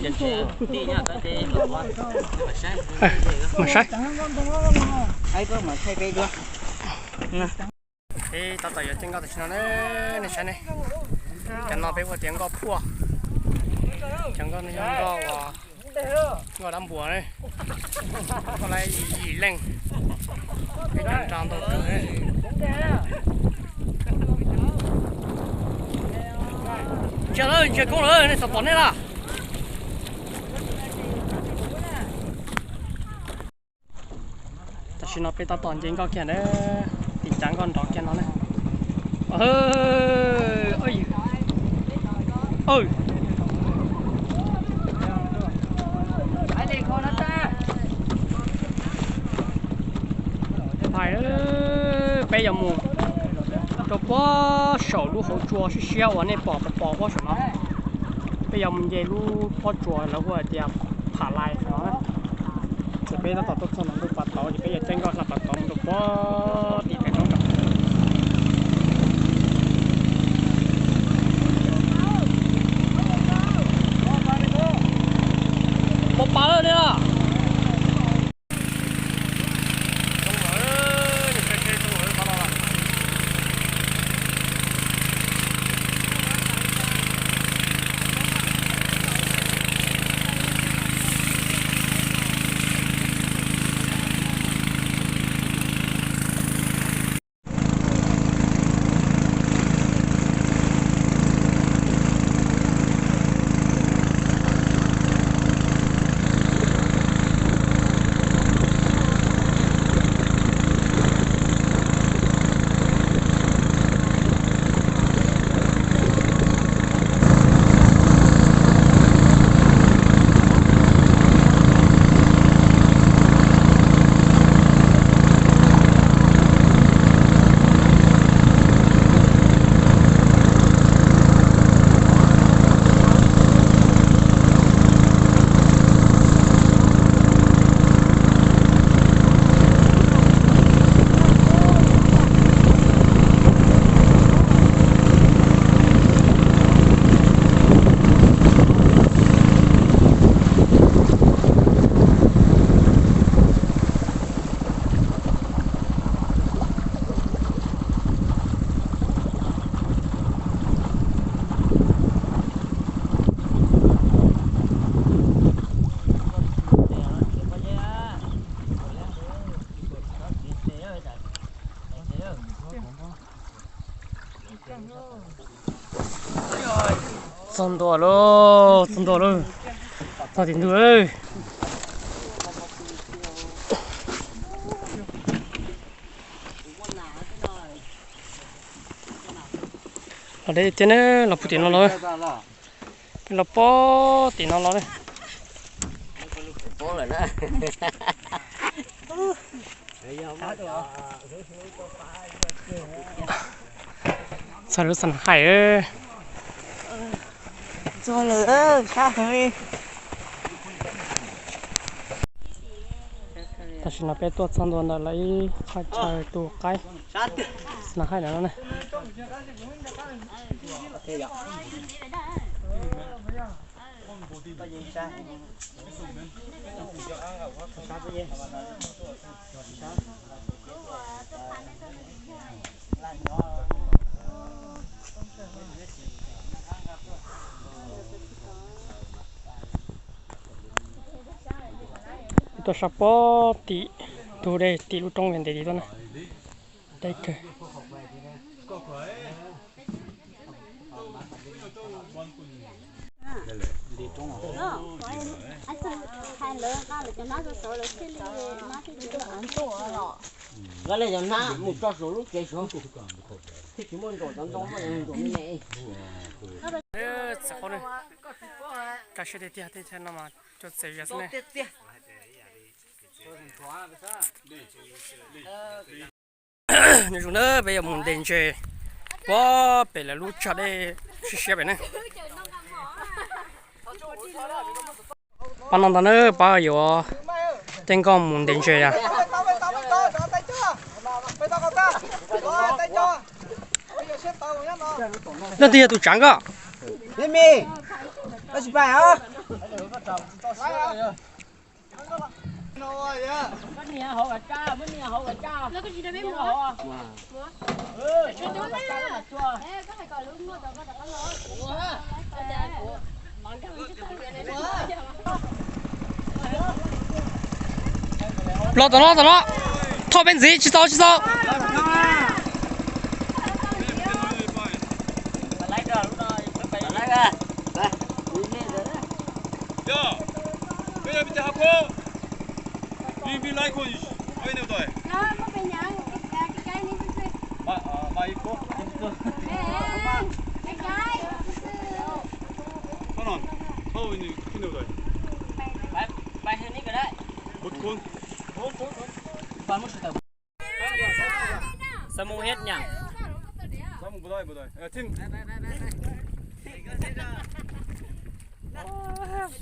Mas saib. Peb tab tom yuav caij nkoj tam sim no ne, nej saib ne. Cov no peb hu tias nkoj phuaj. Cov nkoj no yog nkoj uas, nkoj dab npuas ne. Nkoj lab yim leej. Peb cov nra ntau kawg. Ntsia lawm, ntsia koob lawm, nej xav pom nej lawm. Tam sim no peb tab tom nce nkoj kiag na, tim cav nkoj nrov kiag no na. Peb yuav mus rau pob saum lub hauv tsua siab siab uas nej pom pos pos pob saum no. Peb yuav mus nce lub pob tsuas lawv hu hais tias Pham Lais no. Ces peb tab tom tuaj txog ntawm ntug pas tauv ces peb yuav caij nkoj hla pas tauv mus rau pob tim pem roob. Pos pas lawm ne. Txog ntua lauj, txog ntua lauj. Txog tim ntug. Los deb tiag ne, los puag tim no los. Los pob tim no los ne. Txog lub xab nam haij. Tam sim no peb tuaj txog ntua ntawm lawv ib qhov chaw tu qaib, xab nam haij ntawm no ne. Tuaj sab pob tim ntug dej tim lub roob ntev ntev tuaj na. Deb kawg. Txiv qaub, rau siab tiag tiag no mas cov txawv yam xwb ne. Nyob zoo na, peb yuav mus ntes ntses puag pem lawv lub tsag dej siab siab pem ne. Pab no ntag na, pab yuav caij nkoj mus ntes ntses yom. Leej twg yog tus tsav nkoj? Los tom no, tom no. Thoj peb ntxiv, tsis tau, tsis tau. Xav mus hiab nyam.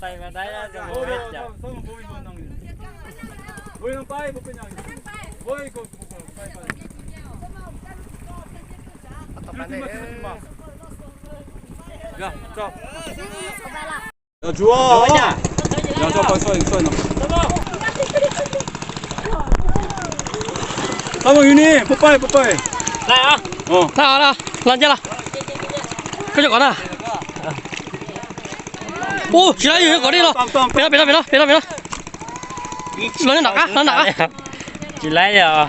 Pais mas dai, xav mus hiab nyam. Tau yus ni, puas pais, puas pais. Los ncaj los. Koj cov kom na. Ub, tsis laib, yus kom dej los. Pem no, pem no, pem no, pem no, pem no. Los nyob nram qab, los nram qab. Tsis laib os.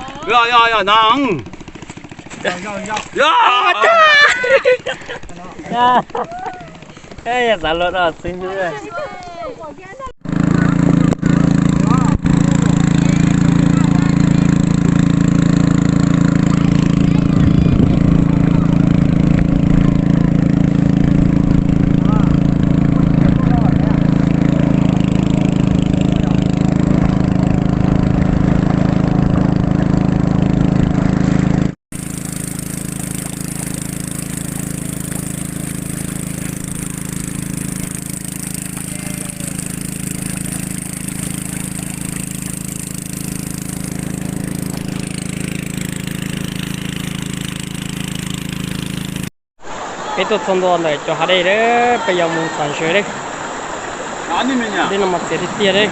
Xav luag no xwb. Peb tuaj txog ntua ntawm cov hav dej lawm, peb yuav mus txog ze lawm. Dej no mas txias tiag tiag li.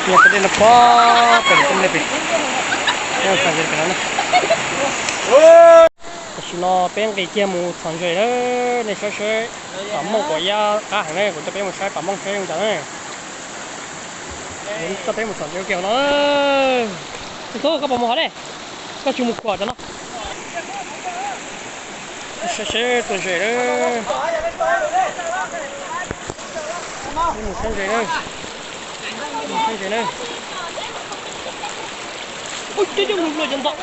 Yog peb dej no pom pem, peb txog ze pem no. Tam sim no peb nqis kiag mus txog ze lawm, nej saib seb pam mooj kuv yaj qab heev ne, kuv coj peb mus saib pam mooj seb zoo cas ne. Coj peb mus txog ze kiag no. Tub, koj puas mus hov ne? Koj tsis mus khuam cov no. Saib seb tuaj ze lawm. Mus saib ze na. Mus saib ze na. Ub, cov cov mus luaj cov ntawd.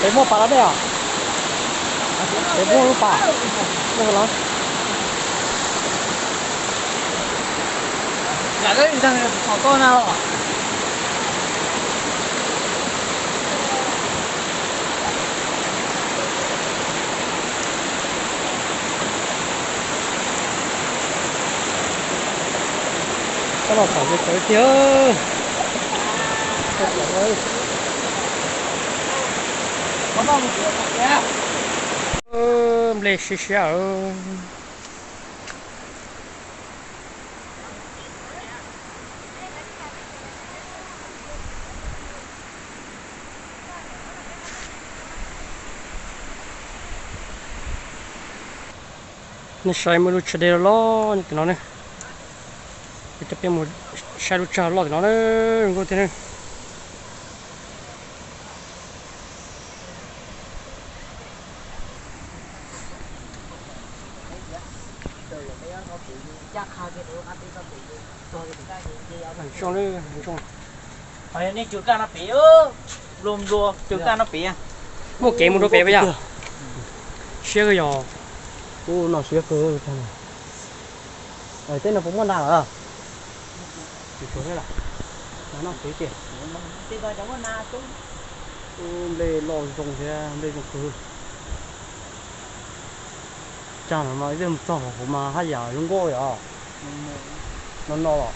Peb muaj pas los dej os? Peb muaj lub pas, muaj los. Koj los txog ze txawv tiag. Nplej siab siab. Nej saib muaj lub tsag dej loj loj tim no ne. Kuv coj peb mus saib lub tsag loj tim no na, zoo nkauj tiag ne. Nej tsuas kaj no pem, nplua nplua tsuas kaj no pem. Muaj kev mus rau pem puas yog? Siab kawg yog. Ub, no siab kawg. Tej no puas muaj nas lawm? Tsis tau thiab las. Nas noj tsev tiag. Nplej loj zoo thiab nplej zoo kawg. Tsag no mas ib pliag mus txog hauv mas haj yam zoo nkauj li os. No no los.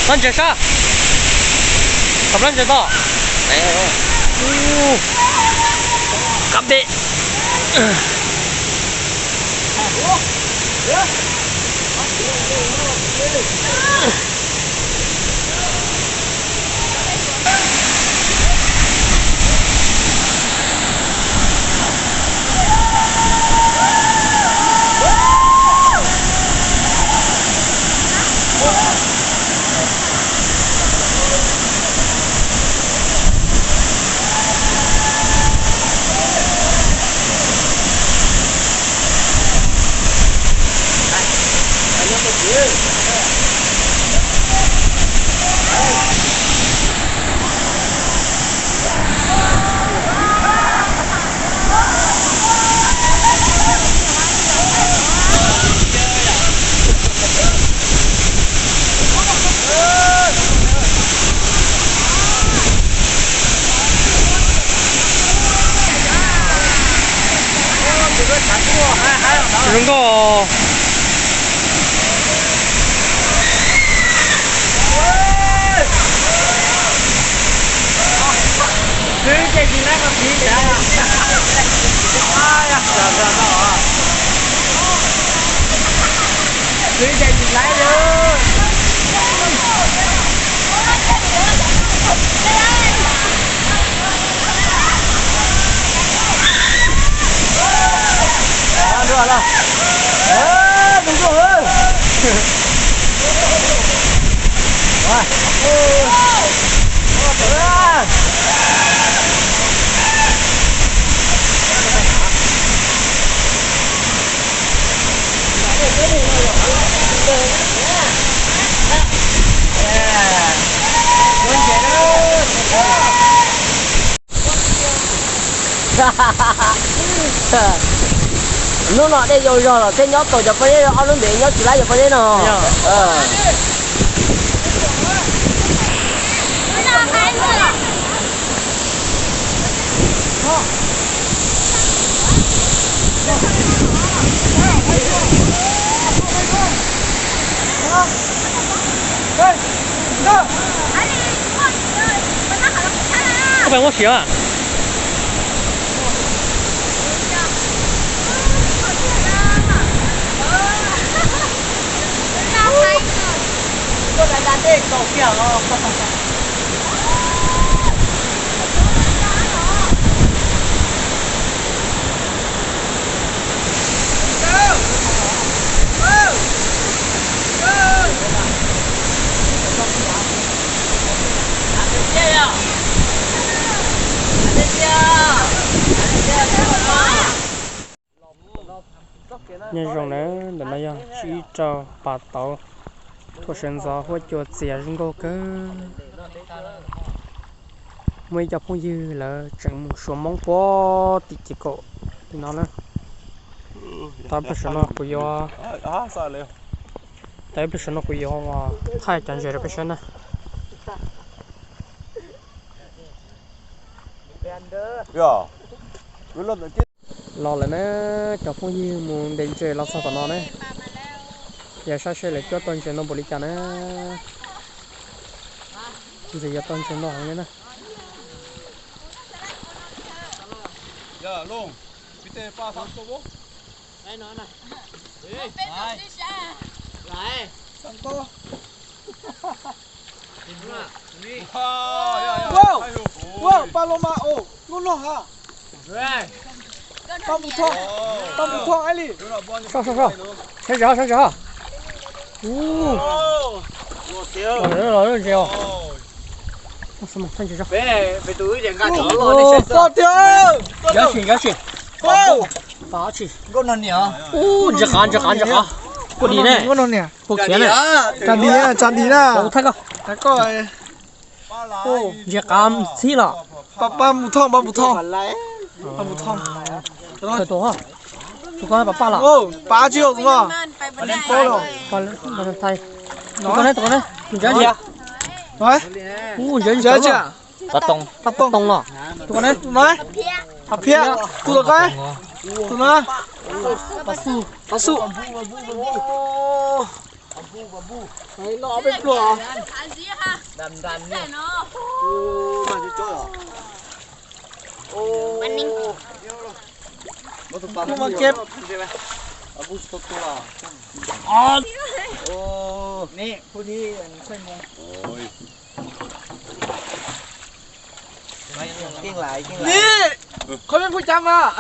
Plaub ntses sab. Tom plaub ntses tod. Qab dej. Zoo nkauj. Xwb ces tsis laib, xwb ces tsis laib li. Hnub no dej yau zog los thiaj nyob tau cov pob zeb, ob hnub ntev nyob tsis laib cov pob zeb no. Koj pais muab siav. Nyob zoo na, ntawm no yog tsib rau pas tauv tuaj sawv ntxov huab cua txias zoo nkauj kawg. Muaj ib co phooj ywg lawv tseem mus suav moob puag tim ces kaum tim no na. Tau ib pliag saum no kuv yuav, tau ib pliag saum no kuv yuav thaij cov ntses rau peb saib na. Los lawm na, cov phooj ywg mus ntes ntses los txog tom no na. Yog saib seb lawv cuab tau ntses no npaum li cas na. Ntxim yuav tau ntses no heev li na. Wow, wow, Paloma, o, lub no ha. Pab mus thoj, pab mus thoj ib li. Sau, sau, sau. Sab zog, sab zog. Ub. Los, los, los ntses os. Txog tiag. Yov tsis, yov tsis. Pab tsis. Ub, ntses qav, ntses qav, ntses qav. Kuj dim ne. Kuj khiav ne. Tsa dim, tsa dim na. Thaij koj. Ntses qav txhib los. Pab mus thoj, pab mus thoj. Pab mus thoj. Tus koj pab pab los. Pab tsis yog tus no. Tus koj ne, tus koj ne. Ntses tsis. Ub, ntses tsis. Pab toog, pab toog los. Tus koj ne. Hav phiab, tus koj. Tus no. Pab xub. Ni, qhov me phooj cov mas.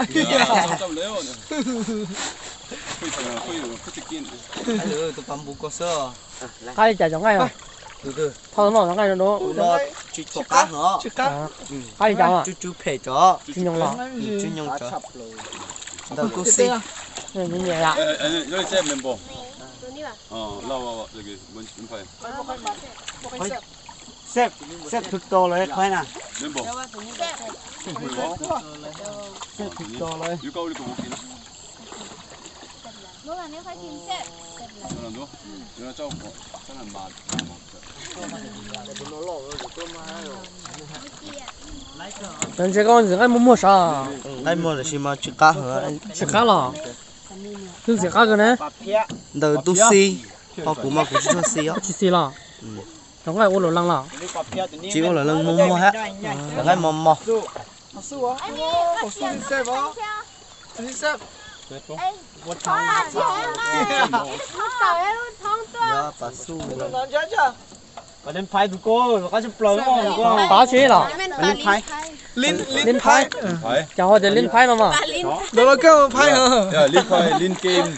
Qab li cas cov nqaij? Thoj no cov nqaij no. Qab li cas? Tsis nyoos los? Ntawm tus xib. Nyiam yam. Seb tus to los qhov na. Seb tus to los. Cov ntses koj ntxim nqaij muag muag sav. Nqaij muag tab sis mas tsis qab heev. Tsis qab los? Twb ntxim qab kawg ne. Ntawm tus xib, ho kuv mas kuv tsis tshua xib os. Tsis xib los? Cov nqaij ua luam lees los? Tsis ua luam lees, muag muag hab. Cov nqaij mos mos. Yog pas xub. Qab tsis los? Lib phaib. Cov ho tias lib phaib no mas. Lib phaib, lib game.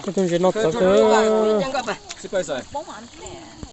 Tus ntses no txawv kawg.